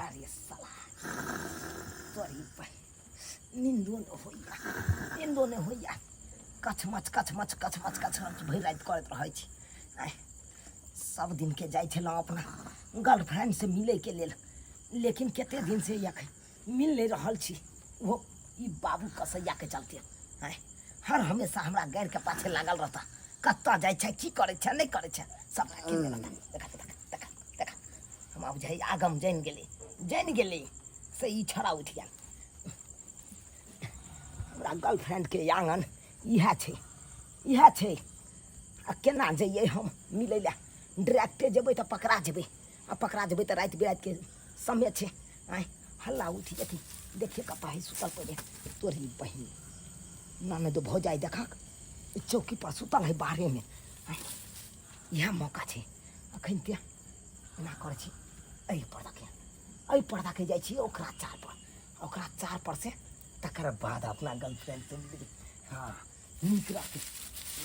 अरे साला तोरी निन्दो नहि होइया, निन्दो नहि होइया। कछमछ कछमछ कछमछ कछमछ भरि राति करैत रहै छी। आँय, सब दिनके जाइ छलहुँ अपना गर्लफ्रेंडसँ मिलैके लेल, लेकिन कते दिनसँ एखन मिल नहि रहल छी। ओहो ई बाबू कसैयाके चलते। आँय, हर हमेशा हमरा गाड़िके पाछे लागल रहता, कतऽ जाइ छै, की करै छै, नहि करै छै, सबटा केने रहता। देखा देखा देखा देखा, हमरा बुझाइ आगम जानि गेलै, जानि गेलै से ई छड़ा उठि गेल। हमरा गर्लफ्रेंडके आङ्गन इएह छै, इएह छै। आ केना जइयै हम मिलै लए? डायरेक्टे जेबै तऽ पकड़ा जेबै, आ पकड़ा जेबै तऽ राति बिरातिके समय छै। आँय, हल्ला उठि जेतै। देखिए कतऽ है सुतल पहिले तोरी बहिन ननद भौजाइ। देखक, ई चौकी पर सुतल है बाहरेमे। आँय, इएह मौका छै। अखन ते एना करै छी, एहि पर्दाके, एहि पर्दाके जाइ छी ओकरा चार पर, ओकरा चार पर से तकर बाद अपना गर्लफ्रेंड से मिलबै। हाँ, नीक रहतै।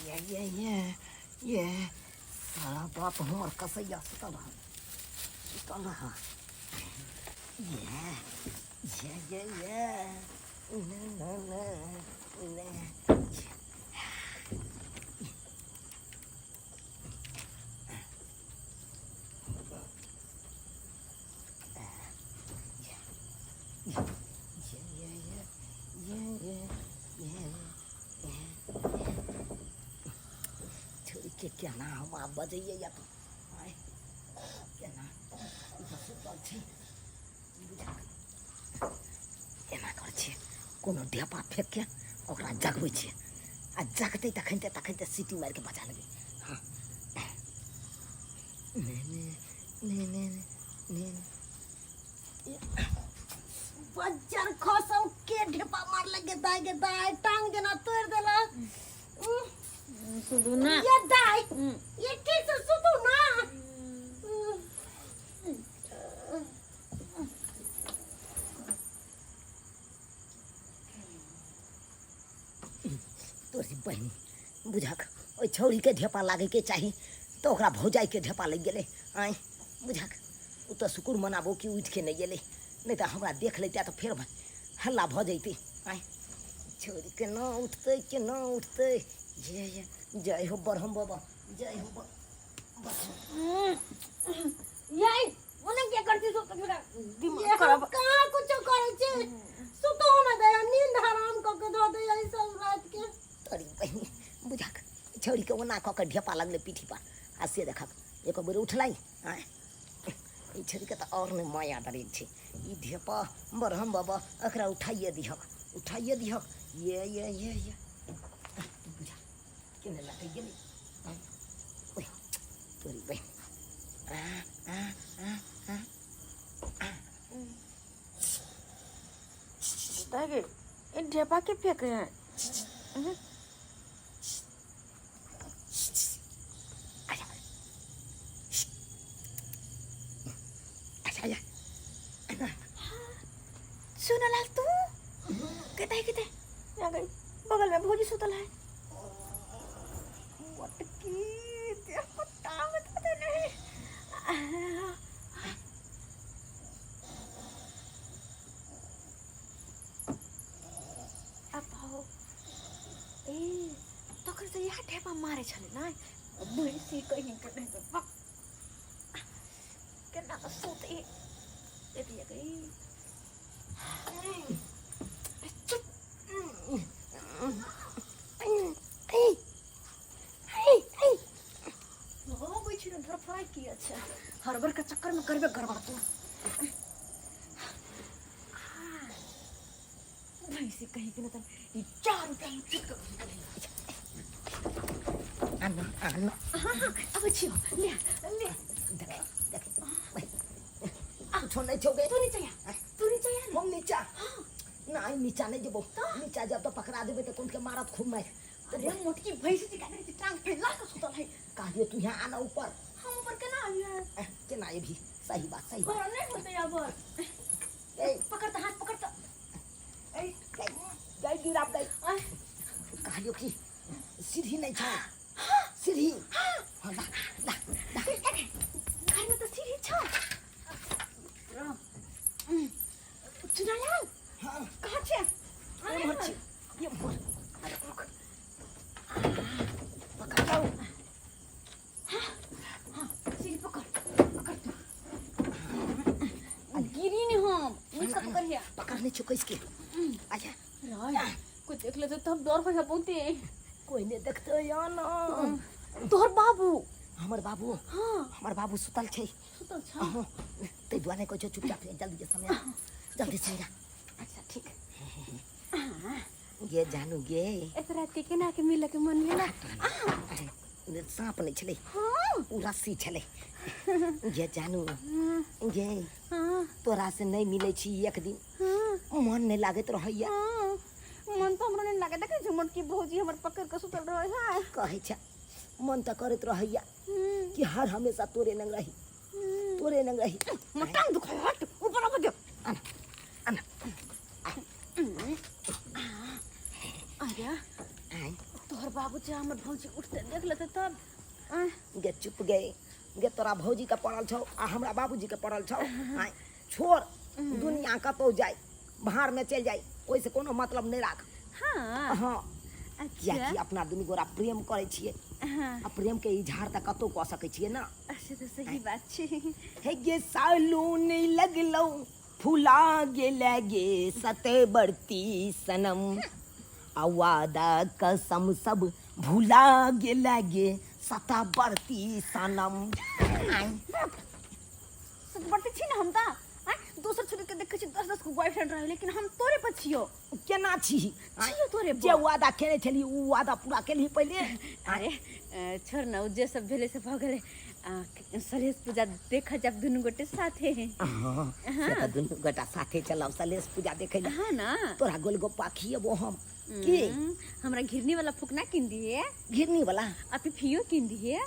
ये ये ये ये साला बाप हमर कसैया सुतल रह, सुतल रह। ये ये ये ये ने ने ने ने। ये ये ये ये ये ये ये छोड़ि के केना हम आब बजैए या तऽ आँय, केना ई तऽ सुतल छी बुझा। एना करै छियै, कोनो ढेपा फेंकके ओकरा जगबै छियै, आ जगतै तखन तऽ सीटी मारिके बचा लेबै। हँ, ने ने ने ने ने ने। बज्जर खसौ के ढेपा मारलक गे दाई, गे दाई, टांग जेना तोड़ देलक। सुधू ना। ये दाई, ये ठीक से सुतू ना। तोरी बहिनी, बुझक, ओहि छौड़ीके ढेपा लागैके चाही तऽ ओकरा भौजाइके ढेपा लागि गेलै। आँय बुझक, ओ तऽ शुक्र मनाबो कि उठिके नहि गेलै, नहि तऽ हमरा देख लैते तऽ फेर हल्ला भऽ जैतै। आँय छौड़ी केना उठतै, केना उठतै? ये ये, जय हो ब्रह्म बाबा, जय हो ब्रह्म। यही ओने क्या करती सो तो मेरा दिमाग ये हम खराब। कहाँ कुछो करै छी? सुतो ना दे, नींद हराम क के धो दे ई सब रात के। तोरी बहिनी, बुझक, छौड़ीके ओना कऽ के ढेपा लगलै पीठी पर, आ से देखक एको बेर उठलै। आँय, ई छौड़ीके तऽ आओर नहि माया दरेग छै ई ढेपा। ब्रह्म बाबा, एकरा उठाइए दिहक, उठाइए दिहक। ये ये ये ये बुझा केने लटकि गेलै। आँय, ओए तोरी बहिन, आ आ आ आ। दाई, ए ढेपा के फेंक रहे हैं? अच्छा या। सुन लाल, तू कहता है, कहते यहाँ गई, बगल में भौजी सुतल है। मोटकी देह पर टांग तो दे नहीं। अब आओ ए, तखन से इएह ढेपा मारे छलै ने भैंसी कहीं के नहीं तो बक केना कऽ सुतै एतिया गई। चुप हो गई छी धरफड़ाई किया छै? हड़बड़ के चक्कर में करबे गड़बड़ तू। भैंसी कहीं के ना तब ई 4 रुपया में फिट कर। आना आना। हाँ हाँ, अब छियो, ले ले। देख देख, कुछो नहि छौ गे। तू नीचा आ, तू नीचा आ ना। हम नीचा नहीं, नीचा नहीं जेबो। नीचा जब तो पकड़ा देबे तो कौन के मारत खूब मार। अरे मोटकी भैंसी जी का टांग फैला के सुतल है। कहलियो तू यहाँ आना ऊपर। हम ऊपर केना आबियै? केना एबही? सही बात, सही बात। बड़ नहीं होते अब। ए, पकड़ त हाथ, पकड़ त। ए, गई गई गिराब गई। आय, कहलियो कि सीढ़ी नहीं छौ? सीढ़ी, हाँ, ला ला ला। घर में तो सीढ़ी छौ। चुनालाल हाँ कहाँ छै एम्हर छी एम्हर अरे रुक पकड़ जाओ सीढ़ी पकड़ पकड़ तू गिरी नहीं हम मुझका पकड़िया पकड़ ले छो इसके अच्छा राय कोई देख लेते तो हम डर हो जा बहुते कोई नहीं देखते या ना तोहर बाबू हमर बाबू हाँ हमर बाबू सुतल छै सुतल छ अहो ताहि दुआरे कहै छौ चुपचाप जल्दी के समय जल्दी से जा अच्छा ठीक गे जानू गे एत रात के केना के मिले के मन भेला साँप नहि छलै हाँ ओ रस्सी छलै गे जानू गे हाँ तोरा से नहि मिलै छी एक दिन हाँ मन नहि लागैत रहैया हाँ मन तो हमरा नहीं लागे देखे छी मोटकी भौजी हमर पकड़ के सुतल रहे है कहै छै मन तऽ करैत रहैया हम्म, कि हर हमेशा तोरे नंग रही हम्म। तोरे नंग रही हमर टांग दुखाय हट ऊपर आबऽ दियौ आना आना अरे आय तोहर बाबू जे हमर भौजी उठते देख लेते तब आँय, गे चुप गे गे तोरा भौजी के पड़ल छौ आ हमरा बाबूजी के पड़ल छौ आय छोड़ दुनिया कतौ जाय भाड़ में चलि जाय ओहिसँ कोनो मतलब नहि राख हाँ हाँ अच्छा कियाकि अपना दुनू गोरा प्रेम करै छियै हाँ आ प्रेम के इजहार तऽ कतौ कऽ सकै छियै ना अच्छा तऽ सही बात छै हे गे सालू नहि लगलौ फुला गेले गे सते बरती सनम आ वादा कसम सब भुला गेले गे सता बरती सनम आइ सतबरती छी ने हम तऽ आँय दोसर छोरी के देखै छी दस दस गो बॉयफ्रेंड रहे लेकिन हम तोरे पर छियो केना छी आँय? छियो तोरे जे पर वादा केने छली उ वादा पूरा केलही पहिले अरे छोड़ न उ जे सब भेलै से भऽ गेलै सलेश पूजा देखऽ जाब दुनू गोटे साथे हाँ से तऽ दुनू गोटा साथे चलब सलेश पूजा देखै लए हाँ ना तोरा गोलगप्पा खिएबो हम की हमरा घिरनी वाला फुकना किन दिहे घिरनी वाला आ पिफियो किन दिहे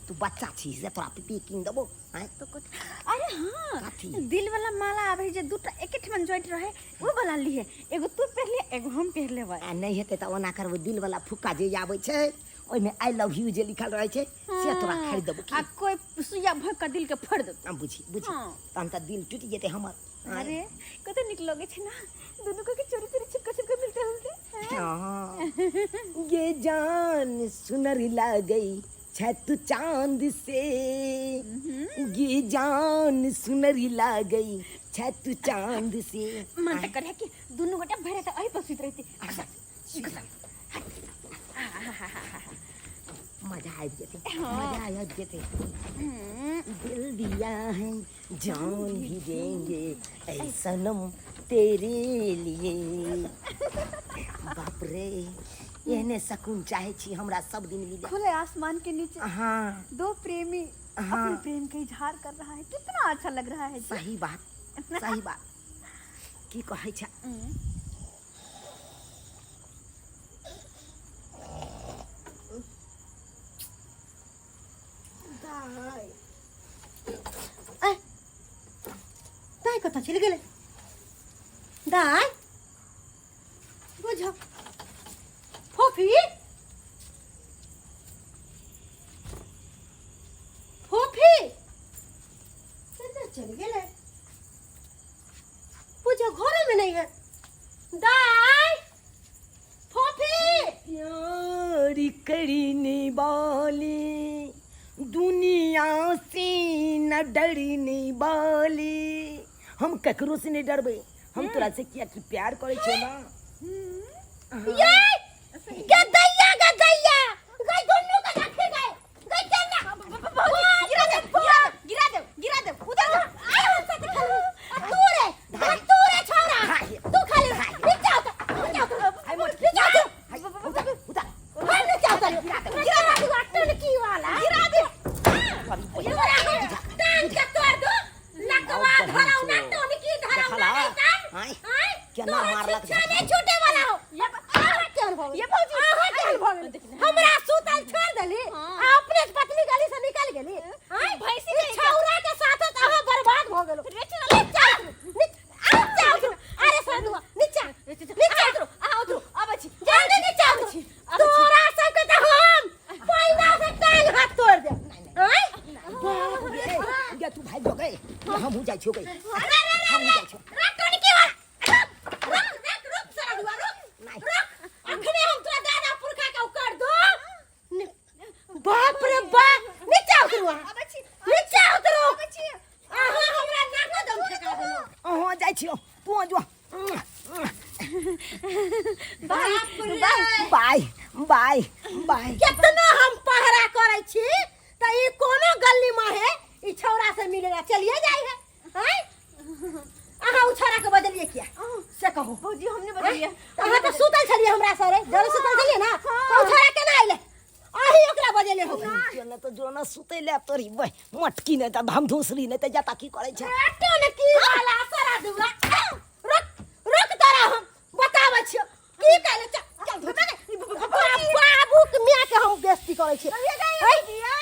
तू बच्चा छी से तोरा पिपी कीन देबो आँय तो कथी अरे हाँ कथी? दिल वाला माला आबै जे दूटा एके ठमन ज्वाइंट रहे ओ वाला लिहे एगो तू पहिर ले एगो हम पहिर लेबै आ नहि हेतै तऽ ओना करबै दिल वाला फुक्का जे आबै छै ओहिमे I love you जे लिखल रहै छै से तोरा खरीद देबो आ कोई सुइया भोंक के दिल के फोड़ देतौ हम बुझी बुझी हाँ। तहन तऽ दिल टूटि जेतै हमर आँय। अरे कते नीक लगे छै ना दुनू के चोरी चोरी छिपके छिपके मिलते मिलते हाँ। ये जान सुनर लागई छै तू चांद से ये जान सुनर लागई छै तू चांद से मन तऽ करे कि दुनू गोटा भरि राति एहि पर सुति रहिती मजा आबि जेतै मजा आबि जेतै दिल दिया है जान भी देंगे ऐ सनम तेरे लिए बाप रे एहने सकून चाहे छी हमरा सब दिन मिले खुले आसमान के नीचे हाँ दो प्रेमी हाँ। अपने प्रेम का इजहार कर रहा है कितना अच्छा लग रहा है जी। सही बात सही बात की कहै छै दाइ आय दाइ कतऽ चलि गेलै दाइ बुझ फोफी फोफी कतऽ चलि गेलै पूजा घरेमे नहि है दाइ फोफी प्यार करने वाले दुनिया से न डरने वाले हम ककरो से नहीं डरबै हम तोरा से किया कि प्यार करै छियौ ना ये गदैया गदैया गई दोनों का रखे गए गई चलना गिरा दे गिरा दे गिरा दे गिरा दे उधर दे आय हम साथ खाली तू रे तू रे छोरा तू खाली नीचे उतर नीचे उतर हाय मोट नीचे उतर हाय उतर उतर हम नीचे उतर गिरा दे अटल की वाला गिरा दे तोरा हम टांग के तोड़ दो लकवा धराउ ना टोनकी धराउ ना नहीं टांग आय आय केना तोहर मारलक छुच्छा नहीं छूटे वाला हो अहाँ केहन भऽ गेल ये भौजी अहाँ केहन भऽ गेल हमरा सुतल छोड़ देली आ अपने से पतली गली से निकल गेली आय भैंसी ई के छौरा के साथ तो अहाँ बर्बाद भऽ गेलो नीचा उतरू नीचा उतरू अरे साधुआ नीचा नीचा उतरू अहाँ उतरू अबै छी जल्दी नीचा उतरू तोरा सबके तऽ हम पहिना से टांग हाथ तोड़ देब आय बाप रे गे तू भागि जो गए हमहूँ जाइ छियौ गए अरे अरे हमहूँ जाइ छियौ रे टोनकी वाला जाइ छियौ तू जो। बाय बाय बाय बाय बाय। केतना हम पहरा करै छी त ई कोनो गली में है ई छौरा से मिलेला चलिए जाय है। हैं अहाँ उ छौरा के बदलिए किया से कहू? भौजी हमने बदलिए। अहाँ तऽ सुतल छलियै हमरा सरे जरे सुतल छलियै ना, तऽ उ छौरा केना अइलै? अही ओकरा बजेले हो। ने तऽ जो न सुतै ले तोरी बे मटकी नहि तऽ धमधूसरी नहि तऽ जता की करै छै। एतो ने की वाला सारा दुआ रुक रुक, तोरा हम बताबै छियौ की कहले। चल चल धुता ने तोरा बाबू के माय के हम बेइज्जती करै छियै।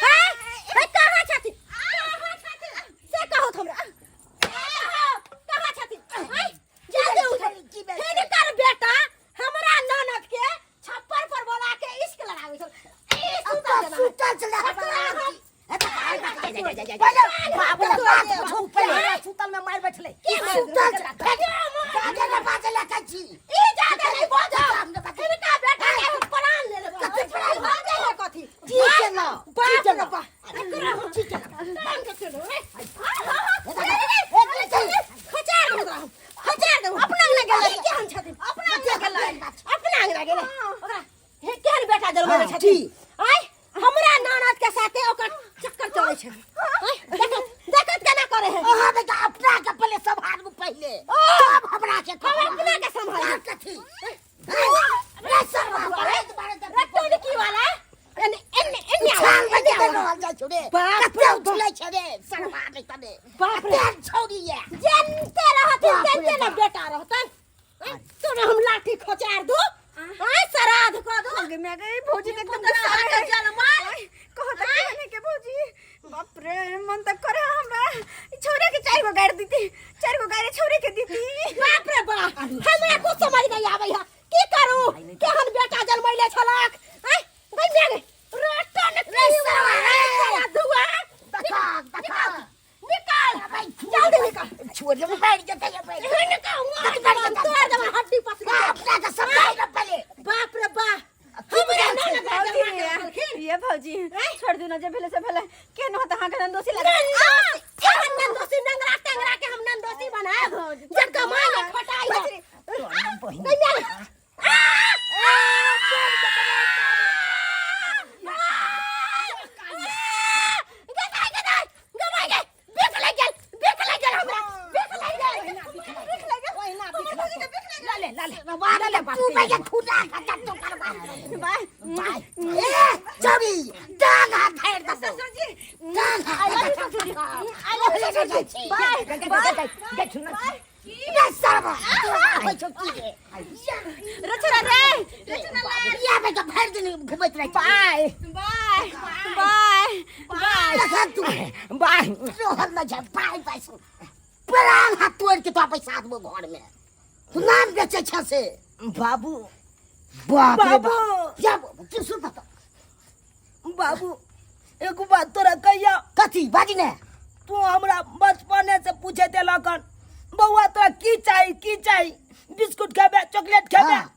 हैं हैं कहाँ छथिन, कहाँ छथिन से कहू त हमरा, कहाँ छथिन? हैं जल्दी उठ। हिनकर बेटा हमरा ननद के छप्पर पर बोला के इश्क लड़ाबै छल। ई सुतल जेना। सुतल छलै। सुतल में मार बैठले। सुतल छी। ई जादे नहीं बजब। हिनका बेटा के हम प्राण ले लेबै। कथी प्राण? भऽ गेलै कथी? की केलौ? बाप की रे केलौ? बाप। एकरा हम की केलौ? टांग के केलौ रे। खचार देबौ तोरा हम। खचार देबौ। अपना अंगना गेलै। ई केहन छथिन? अपना अंगना गेलै। अपना अंगना गेलै। ओकरा हे केहन बेटा जन्मले हाँ, छथिन? की? आँय हमरा ननद के साथे ओकर चक्कर चलै छै। आँय देखत देखत केना करे है। अहाँ बेटा अपना के पहिले सम्हारू पहिले, तब हमरा के हम अपना के सम्हारू। कथी रे सरवा? रट्टो की वाला एने एने एने आवा, छाल एने बजे आवा। रहल जाइ छौ रे। बाप कते रे बाप। उछलै छै रे सरवा नहि तने। बाप रे। कते छौरी ये। जनते रहथिन बाप रे तेनते ने बाप। बेटा रहतन। आँय, तोरा हम लाठी खोचार दू, आँय श्राद्ध कऽ दू। आगे में गई भौजी के एकदम पुतरा गुस्सा के है। जलमल। कहो त केहने के भौजी, बाप रे मन त करे हमरा ई छोरे के चार गो गाड़ दीती, चार गो गाड़ी छोरे के दीती। बाप रे बाप, हमरा कुछ समझ नहीं आबै है की करू, केहन बेटा जन्मैले छलक। आँय गई मैं गई रटन की वाला धुआ। देखा देखा। निकाल जल्दी निकाल। छोड़ दे, बैठ जेतै ये, बैठ। हिनका हुआ तोड़ देबै हड्डी पसली। अपना के समझाइ न पहिले। बाप रे बाप, हमरा ननद के जन्मा के रखलखिन। ये भौजी छोड़ दू ना, जे भेले से भेले, केहन होत अहाँ के नंदोसी लगे। नंदोसी, केहन नंदोसी? नंगरा टेंगरा के हम नंदोसी बनाएब जे कमाई है खटाई है। बहिन। नहीं मेरे। गदाई गदाई गमाई गए, बिख लग गेल, बिख लग गेल हमरा, बिख लग गेल, बिख लग गेल। ओहिना भौजी के बिख लग लाले लाले लाले बाप तू भाई के खुदा खत्म तो करबा। बाय बाय ए चौरी, डांग हाथ धर दे। ससुर जी डांग I love you ससुर जी, I love you ससुर जी, बाय बाय। रे सरवा होइ छौ की रे? रचना रे, रचना ले। या बेटा भरि दिन घुमैत रहै। बाय बाय बाय बाय। देखा तू बाय रहल न छै। बाय बाय सुन, प्राण हाथ तोड़ के तो पैसा देबो घर में, तू नाम बेचै छ से। बाबू बाप रे बाबू। बाप, या की सुन बता। बाबू एगो बात तोरा कहिया। कथी बाजी ने? तू हमरा बचपने से पूछे देलकन, बौआ तोरा की चाही की चाही, बिस्कुट खेबे चॉकलेट खेबे? हाँ।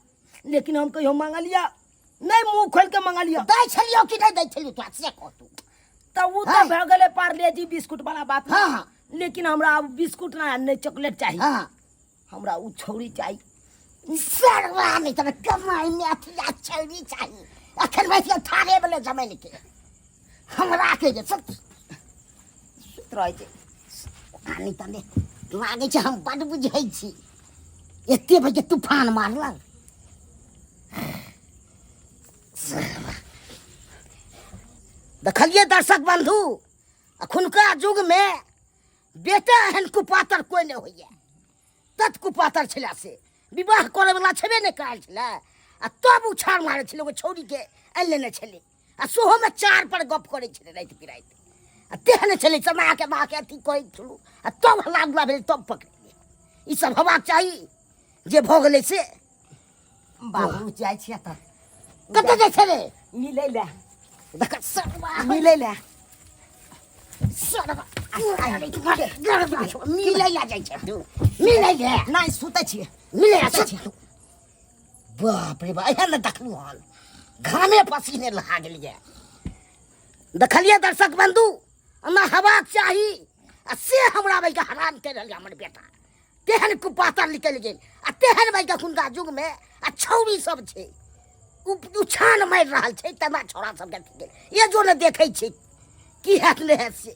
लेकिन हम कहियो मांगलिया नहीं, मुंह खोल के मांगलिया। दै छलियौ कि नहि दै छलियौ तोरा से कह तू। तऽ उ हाँ। तऽ भऽ गेलै पार्ले जी बिस्कुट वाला बात। हाँ, हाँ। लेकिन हमरा आब बिस्कुट ना नहि चॉकलेट चाही। हाँ। हमरा उ छौरी चाही। सरवा नहि तोरा कमाई में अथी आ छौरी चाही। अखन बैठ के थारे वाले जमीन के हमरा के जे सब सुति रहै छै। नहि तने लागै छै हम बड बुझै छी, एते बजे तूफान मारलक। देखलियै दर्शक बंधु, अखुनका युगमे बेटा एहन कुपातर कोइ नहि होइए। तत कुपातर छलै से विवाह करैवला छेबे नहि कयल छलै, आ तब उछाल मारै छलै, एगो छौड़ीके आनि लेने छलै, आ सेहोमे चार पर गप करै छलै राति बिराति, आ तेहन छलै समाके माके अथी करै छलहुँ, आ तब हल्ला गुल्ला भेलै तब पकड़ेलियै। ई सब हेबाक चाही, जे भऽ गेलै से। बाबू जाइ छियै तऽ। कतऽ जाइ छै रे? मिलै लए। देख सरवा। मिलै लए। सरवा मिलै लए जाइ छै तू? मिलै लए नहि, सुतै छियै। मिलै लए सुत। बाप रे बाप, एहन ने देखलहुँ हन, घामे पसीने लहा गेलियै। देखलियै दर्शक बंधु, एना हेबाक चाही, आ से हमरा बैके हरान करि रहल हमर बेटा। तेहन कुपातर निकलि गेल आ तेहन भाई एखुनका युगमे आ छौरी सब छै उछान मारि रहल छै तेना छौड़ा सबके अथी गेल ये जो ने देखै छै की हैत नहि हैत से।